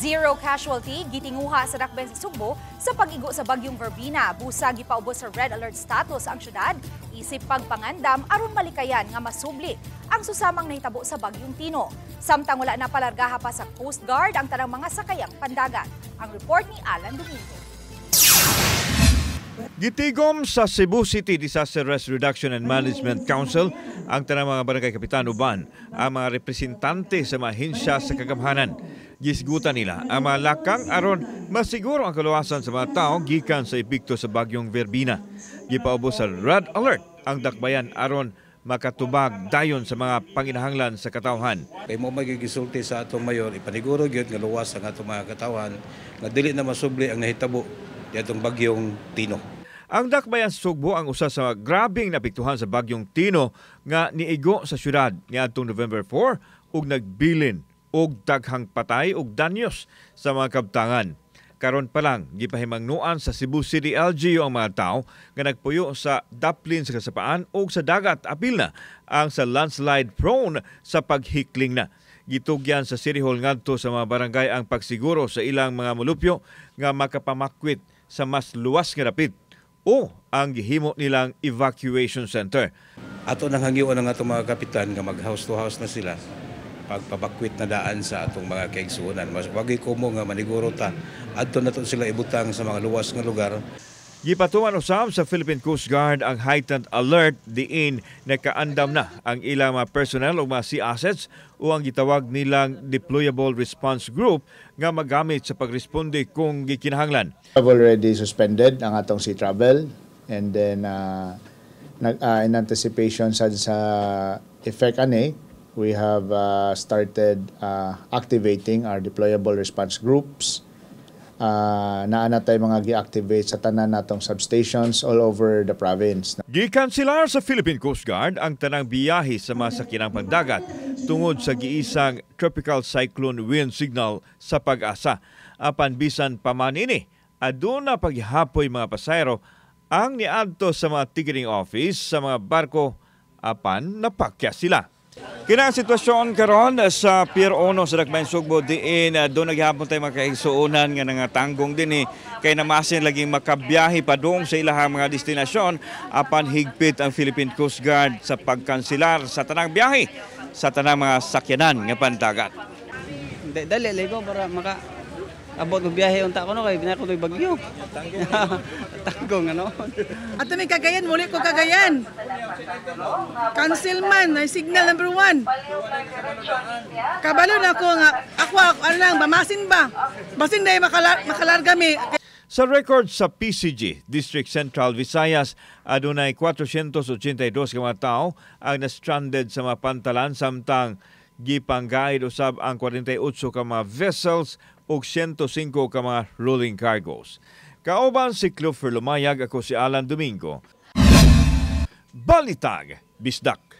Zero casualty gitinguha sa dakbayan sa Sugbo sa pag-igo sa bagyong Verbena. Busa gipaubos sa red alert status ang syudad isip pagpangandam aron malikayan nga masubli ang susamang nahitabo sa bagyong Tino. Samtang wala na palargaha pa sa Coast Guard ang tanang mga sakayang pandagat. Ang report ni Alan Domingo. Gitigom sa Cebu City Disaster Risk Reduction and Management Council ang tanang mga barangay kapitan uban ang mga representante sa mga ahensya sa kagamhanan. Gisgutan nila ang mga lakang aron masiguro ang kaluwasan sa mga tao gikan sa epekto sa bagyong Verbena. Gipaubos sa red alert ang dakbayan aron makatubag dayon sa mga panginahanglan sa katawhan. Kay mao magigisulti sa atong mayor, ipaniguro gyud nga luwas ang atong mga katawhan nga dili na masubli ang nahitabo diatong bagyong Tino. Ang dakbayan sa Sugbo ang usa sa grabeng naapektuhan sa bagyong Tino nga niigo sa syudad niadtong November 4 ug nagbilin og daghang patay ug danyos sa mga kabtangan. Karon pa lang gipahimangnuan sa Cebu City LGU ang mga tao nga nagpuyo sa daplin sa kasapaan ug sa dagat, apil na ang sa landslide prone sa paghikling na. Gitugyan sa City Hall ngadto sa mga barangay ang pagsiguro sa ilang mga molupyo nga makapamakwit sa mas luwas nga dapit o ang gihimo nilang evacuation center. Ato nang hangyoon ang atong mga kapitan nga mag house to house na sila pagpabakwit na daan sa atong mga kaigsuonan. Mas wagi ko mo nga maniguro ta adto na to sila ibutang sa mga luwas nga lugar. Gipatuman usab sa Philippine Coast Guard ang heightened alert diin nakaandam na ang ilang mga personnel o mga sea assets o ang gitawag nilang Deployable Response Group nga magamit sa pagresponde kung gikinahanglan. I've already suspended ang atong sea travel and then in anticipation sa effect ani, we have started activating our deployable response groups. Naa na tay mga gi-activate sa tanan natong substations all over the province. Gikanselar sa Philippine Coast Guard ang tanang biyahe sa mga sakinang pangdagat tungod sa giisang tropical cyclone wind signal sa PAGASA. Apan bisan pa man ini, aduna paghapoy mga pasahero ang niadto sa mga ticketing office sa mga barko apan napakya sila. Kina ang sitwasyon karon sa Pier 1 sa Dakbayan Sugbo diin doon naghihapon tayo mga kaigsuonan nga nangatanggong din eh kay namasin laging makabiyahe padung sa ilahang mga destinasyon, apan higpit ang Philippine Coast Guard sa pagkanselar sa tanang biyahe sa tanang mga sakyanan nga pandagat. Hindi, dali, ligo para maka abot og biyahe unta ko no kay binako ko'y bagyo. Tanggong ano. Ato may Cagayan, muli ko Cagayan. Cancel man, ay signal number 1. Kabalo na ako nga, ako, ano lang, bamasin ba? Basin dahil makalarga mi. Sa record sa PCG, District Central Visayas, adunay 482 ka mga tao ang na-stranded sa mga pantalan samtang gipanggaid usab ang 48 ka mga vessels ug 105 ka mga rolling cargos. Kauban si Clover Lumayag, ako si Alan Domingo. Balitag, Bisdak.